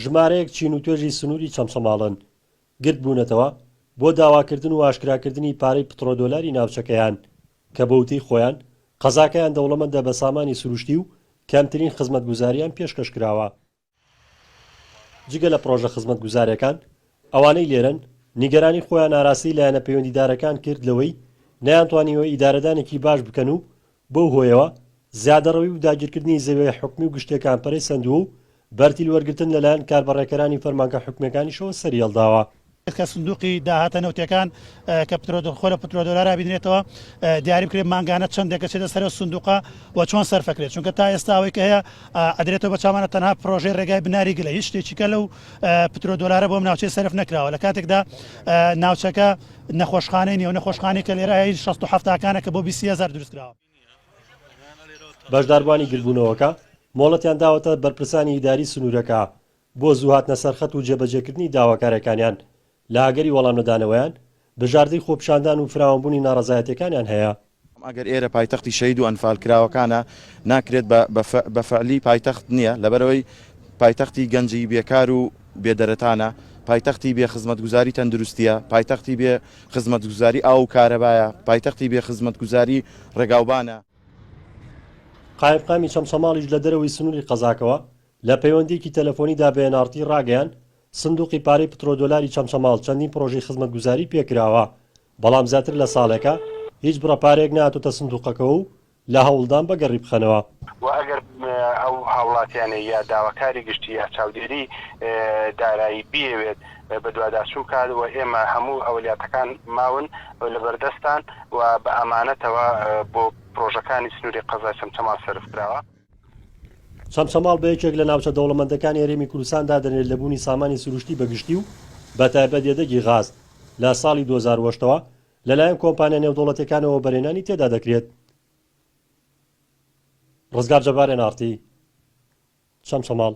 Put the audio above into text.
ژمارەیەک چین و توێژی سنووری چەمچەماڵن گرد بوونەتەوە بۆ داواکردن و ئاشکراکردنی پارەی پترۆدۆلاری ناوچەکەیان کە بەوتەی خۆیان قەزاکەیان دەوڵەمەندە بە سامانی سروشتی و کەمترین خزمەتگوزاریان پێشکەش کراوە. جگە لە پڕۆژە خزمەتگوزارەکان، ئەوانەی لێرەن نیگەرانی خۆیان ئاراستەی لایەنە پەیوەندیدارەکان کرد لەوەی نەیانتوانیوە ئیدارەدانێکی باش بکەن و بەو هۆیەوە زیادەڕەوی و داگیرکردنی زەویە حکومی و گشتیەکان پەرەی سەندووە و بەرتیل وەرگرتن لەلایەن کاربەڕێکەرانی فەرمانگە حکومیەکانیشەوە سەریهەڵداوە. کە سندوقی داهاتە نەوتیەکان کە خۆ لە پترۆدۆلارا بینرێتەوە دیاری بکرێت مانگانە چەندێک ئەچێتە سەر ئەو سندوقە و چۆن سەرفەکرێت چونکە تا ئێستا ئەوەی کە هەیە ئەدرێتەوە بە چاوانە تەنها پرۆژەی ڕێگای بناری گلە هیچ شتێکی کە لەو پترۆدۆلارە بۆم ناوچەی سەرف نەکراوە لە کاتێکدا ناوچەکە نەخۆشخانەی نیە و نەخۆشخانەی کە لێرە هەیە 67 کانە کە بۆ 20 هەزار دروست کراوە. بەشداربووانی گردبوونەوەکە مۆڵەتیان داوەتە بەرپرسانی ئیداری سنوورەکە بۆ زوو هاتنە سەرخەت و جێبەجێکردنی داواکاریەکانیان، لە ئەگەری وەڵامنەدانەوەیان، بژاردەی خۆپیشاندان و فراوانبوونی ناڕەزایەتیەکانیان هەیە. ئەگەر ئێرە پایتەختی شەهید و ئەنفالکراوەکانە، ناکرێت بە فعلی پایتەخت نییە، لەبەرئەوەی پایتەختی گەنجی بێکار و بێدەرەتانە، پایتەختی بێ خزمەتگوزاری تەندروستییە، پایتەختی بێ خزمەتگوزاری ئاو و کارەبایە، پایتەختی بێ خزمەتگوزاری ڕێگاوبانە. قایمقامی چەمچەماڵیش لە دەرەوەی سنووری قەزاکەوە لە پەیوەندییەکی تەلەفۆنیدا بە ئێن ئاڕ تی ڕاگەیاند، سندوقی پارەی پترۆدۆلاری چەمچەماڵ چەندین پڕۆژەی خزمەتگوزاری پێکراوە، بەڵام زیاتر لە ساڵێکە هیچ بڕە پارەیەک نەهاتۆتە سندوقەکەوە و لە هەوڵدان بەگەڕی بخەنەوە. وە ئەگەر ئەو هاوڵاتیانەی یا داواکاری گشتی یا چاودێری دارایی بیەوێت بەدواداچوون بکات و ئێمە هەموو ئەولیاتەکان ماون لەبەردەستان و بە ئامانەتەوە بۆ پڕۆژەکانی سنووری قەزای چەمچەماڵ سەرف کراوە. چەمچەماڵ بە یەکێک لە ناوچە دەوڵەمەندەکانی هەرێمی کوردستان دادەنرێت لە بوونی سامانی سروشتی بە گشتی و بەتایبەت یەدەگی غاز لە ساڵی 2008 ەوە لەلایەن کۆمپانیا نێودەوڵەتیەکانەوە وەبەرهێنانی تێدا دەکرێت. ڕزگار جەبار ئێن ئاڕ تی، چەمچەماڵ.